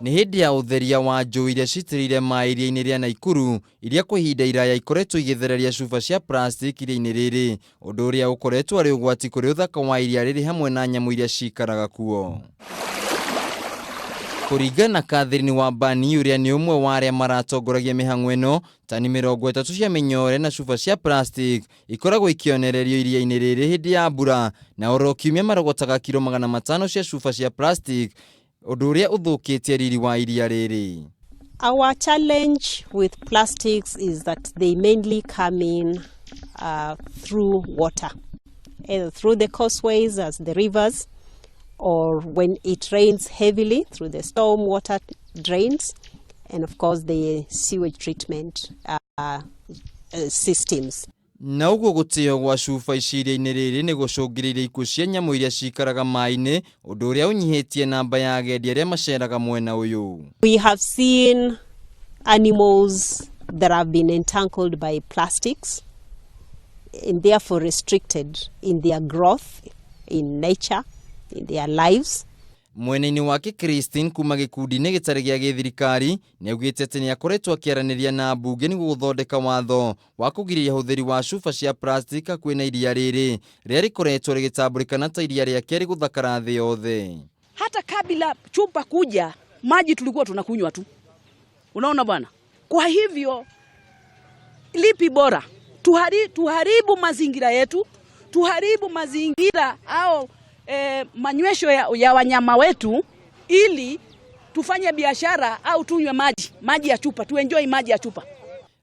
Nĩ hĩndĩ ya ũtheria wa njũĩ iria citĩrĩire maĩ iria-inĩ rĩa Naikuru iria kwa ihinda iraya ikoretwo igĩthereria cuba cia plastic iria-inĩ rĩrĩ, ũndũ ũrĩa ũkoretwo arĩ ũgwati kũrĩ ũthaka wa iria rĩrĩ hamwe na nyamũ iria cikaraga kuo. Kũringana na Catherine Wambani ũrĩa nĩ ũmwe wa arĩa maratongoragia mĩhang'o ĩno, tani 30 cia mĩnyore na cuba cia plastic ikoragwo ikĩonererio iria-inĩ rĩrĩ hĩndĩ ya mbura na oro kiumia marogotaga kiro 500 cia cuba cia plastic ũndũ ũrĩa ũthũkĩtie riri wa iria rĩrĩ. Our challenge with plastics is that they mainly come in through water, either through the causeways as the rivers, or when it rains heavily through the storm water drains, and of course the sewage treatment systems. Na ũguo gũtĩo gwa cuba ici iria-inĩ rĩrĩ nĩ gũcũngĩrĩirie ikuũ cia nyamũ iria cikaraga maĩ-inĩ, ũndũ ũrĩa ũnyihĩtie namba ya agendi arĩa maceraga mwena ũyũ. We have seen animals that have been entangled by plastics and therefore restricted in their growth in nature, in their lives. Mwena-inĩ wake Christine kuma gĩkundi-inĩ gĩtarĩ gĩa gĩthirikari nĩ augĩte atĩ nĩ akoretwo akĩaranĩria na mbunge nĩguo gũthondeka watho wa kũgirĩrĩria ũhũthĩri wa cuba cia plastic hakuhĩ na iria rĩrĩ rĩrĩa rĩkoretwo rĩgĩtambũrĩkana ta iria rĩa kerĩ gũthakara thĩ yothe. Hata kabla chupa kuja maji tulikuwa tunakunywa tu, unaona bwana. Kwa hivyo lipi bora, tuharibu mazingira yetu, tuharibu mazingira au manywesho ya wanyama wetu ili tufanye biashara au tunywe maji, maji ya chupa, tuenjoy maji ya chupa.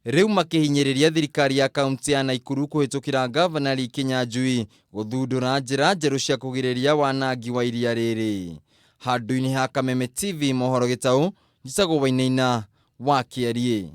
Rĩu makĩhinyĩrĩria thirikari ya kaunti ya Naikuru kũhĩtũkĩra gavana Lee Kinyanjui gũthundũra njĩra njerũ cia kũgirĩrĩria wanangi wa iria rĩrĩ. Handũ-inĩ ha Kameme TV mohoro gĩtaũ, njĩtagwo Wainaina wa Kĩariĩ.